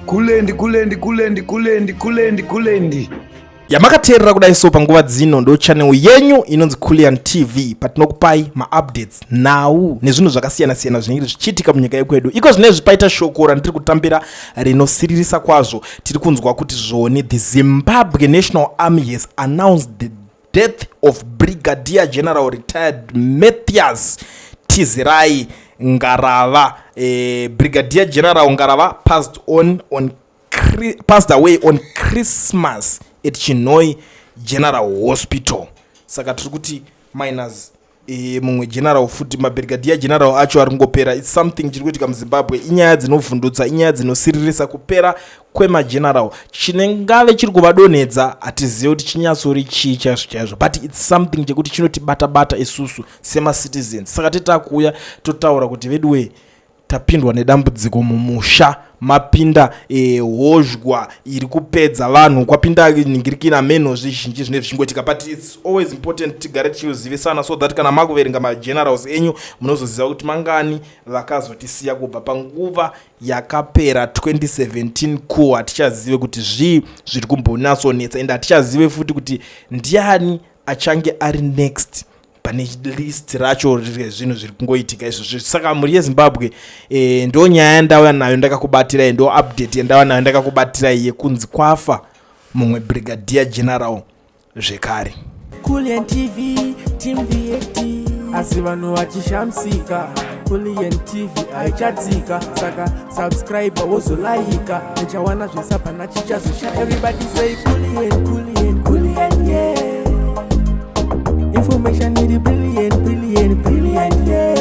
Kulendi, kulendi, kulendi, kulendi, kulendi, kulendi. Yamakateerera kudai so panguva dzino ndo channel yenyu inonzi Culian TV, patinokupai maupdates, nhau nezvinhu zvakasiyana-siyana zvinenge zvichiitika munyika yekwedu. Iko zvinezvi paita shoko randiri kutambira rinosiririsa kwazvo. Tiri kunzwa kuti zvoni the Zimbabwe National Army has announced the death of Brigadier General retired Mathias Tizirai Ngarava. Brigadier General Ngarava passed away on Christmas at Chinhoyi General Hospital. Saka tiri kuti minus mumwe general futi. Mabrigadier general acho ari kungopera. It's something chiri kuitika muZimbabwe. Inyaya dzinovhundutsa, inyaya dzinosiririsa, kupera kwemageneral. Chinengave chiri kuvadonhedza hatizive kuti chinyatsori chii chaizvo chaizvo, but it's something chekuti chinotibata-bata isusu semacitizens. Saka tetakuuya totaura kuti veduwe, tapindwa nedambudziko mumusha. Mapinda hozhwa iri kupedza vanhu, kwapinda ningirikina meno zvizhinji zvinenge zvichingoitika. But it's always important tigare tichizivisana so that kana makuverenga magenerals enyu munozoziva kuti mangani vakazotisiya kubva panguva yakapera 2017. Ku hatichazive kuti zvii zviri kumbonyatsonetsa, ende hatichazive futi kuti ndiani achange ari next pane list racho rezvinhu zviri kungoitika izvozvo. Saka mhuri yeZimbabwe, ndo nyaya yandauya nayo ndakakubatirai, ndo update yandauya nayo ndakakubatirai yekunzi kwafa mumwe brigadier general zvekare. Kulian TV, Team VAT. Asi vanhu vachishamisika, Kulian TV haichatsika. Saka subscribe, wozolaika, uchawana zvese, hapana chichazosha. Everybody say Kulian, Kulian, Kulian, yeah. Information iri brilliant, brilliant, brilliant, yeah.